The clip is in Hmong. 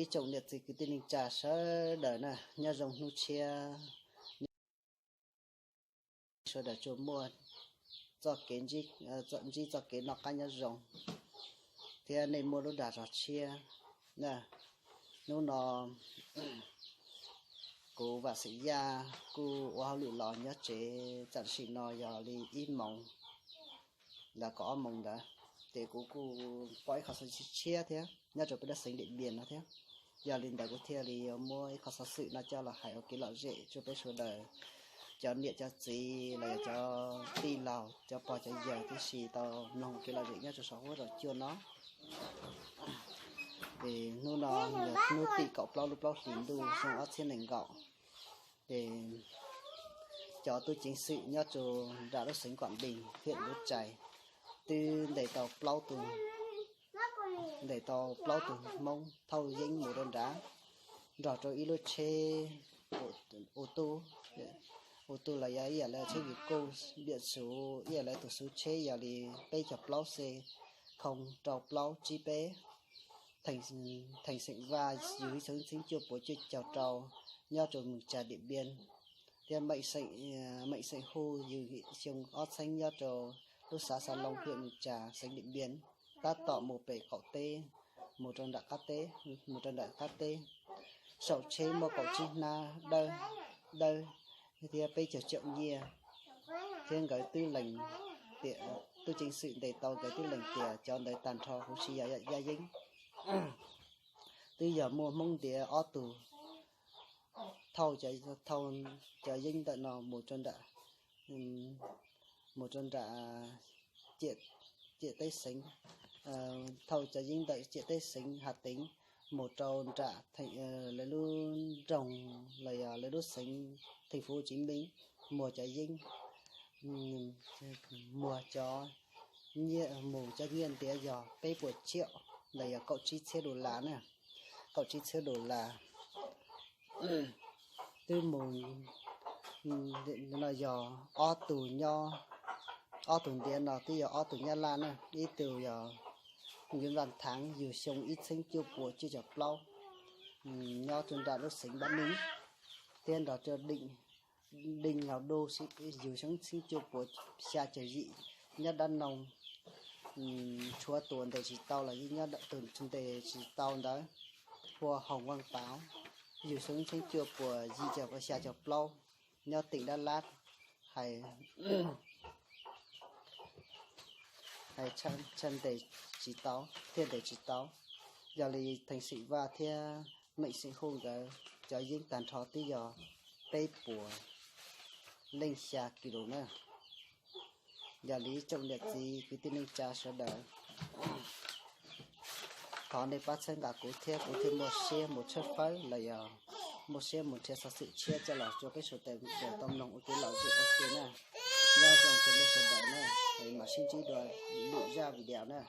Ib tsoom niam txiv kwv tij neej tsa sawv daws na, nyob zoo hnub tshiab, sawv daws tsuas muaj txoj kev ntsib txoj kev noj qab nyob zoo thiab nej muaj lub dag zog tshiab. Hnub no kuv Vam Xeem Yaj kuj ua hauj lwm los nyob tsev tam sim no yog li ib moos ntawm kaum ob moos ntawd, ces kuv kuj pom ib qho xov xwm tshiab thiab nyob rau peb lub xeev Diam Npias no thiab. Yog li ntawd kuv thiaj li yuav muab ib qho xov xwm no coj los hais ua kev lom zem rau peb sawv daws, cov niam cov txiv los yog cov tij laug cov pog cov yawg tib si tau mloog kev lom zem nyob rau saum huab saum cua no. Ces hnub no yog hnub tim kaum plaub lub plaub hlis ntuj xyoo ob txhiab nees nkaum. Ces cov tub ceev xwm nyob rau nram lub xeev Kuam Npees, hiam Luv Tshais, twb ntes tau plaub tug, ntes tau plaub tug Hmoob thauj yeeb mus rau nrad, nrog rau ib lub tsheb u tub, u tub los yog ib yam li tsheb vim kuj npiam xuv ib yam li tus xuv tsheb yog li peb caug plaub C khoo rau plaub tsib peb. Theem Xeem Vaj yug ib txhiab cuaj puas cuaj caug rau, nyob rau Mees Tsas Diam Npias, thiab Meem Xeem Huj yug xyoo ob txhiab nyob rau lub xav Xa Loo, hiam Mees Tsas, xeev Diam Npias, tab tom mus pem qaum teb, mus rau nram qab teb, mus rau nram qab teb. Saum tsheb muaj kaum tsib hnab dawb, dawb thiab peb caug caum nyiaj, thiab nkawd twb lees tias, tub ceev xwm ntes tau nkawd twb lees tias cov ntawd tag nrho huv si yog yaj yeeb. Twb yog muaj Hmoob ntiav ob tug thauj, thauj cov yeeb ntawm no mus rau nram, mus rau nram ciam teb xeev, thauj cov yeeb ntawm ciam teb xeev Has Teev mus rau nram lawv lub nroog los yog lawv lub xeev Theej Fuv Tsiv Meej, muag cov yeeb, muag cov, mus cov nyiaj ntiav yog peb puas ciam los yog kaum tsib txhiab dollar na, kaum tsib txhiab dollar. Twb mus no yog ob tug nyob, ob tug ntiav no twb yog ob tug Nyab Laj na, ib tug yog Yuav Vaj Thaav yug xyoo ib txhiab cuaj puas cuaj caum plaub, nyob rau nram lub xeev Npab Neeb, thiab nrog rau Deej Laus Duj yug xyoo ib txhiab cuaj puas xya caum yim nyob Dab Noog. Tshuav tus ntes tsis tau los yeej nyob, tus ntes tsis tau ntawd hu ua Hoos Vaj Pauv, yug xyoo ib txhiab cuaj puas yim caum xya caum plaub, nyob teem Dab Lab, hais tshaj ntes tsis tau, thiaj ntes tsis tau. Yog li Theem Xeem Vaj thiab Meem Xeem Huj nkawd cov yeeb tag nrho twb yog peb puas leej xya kis lus na. Yog li ib tsoom niam txiv kwv tij neej tsa sawv daws, thov nej pab txhawb nqa kuv thiab kuv thiaj muaj siab mus tshawb fawb los yog muaj siab mus nrhiav xov xwm tshiab coj los rau peb sawv daws tau mloog ua kev lom zem ua ke na. Nyob zoo rau nej sawv daws na, mam sib ntsib dua lwm zaj video na.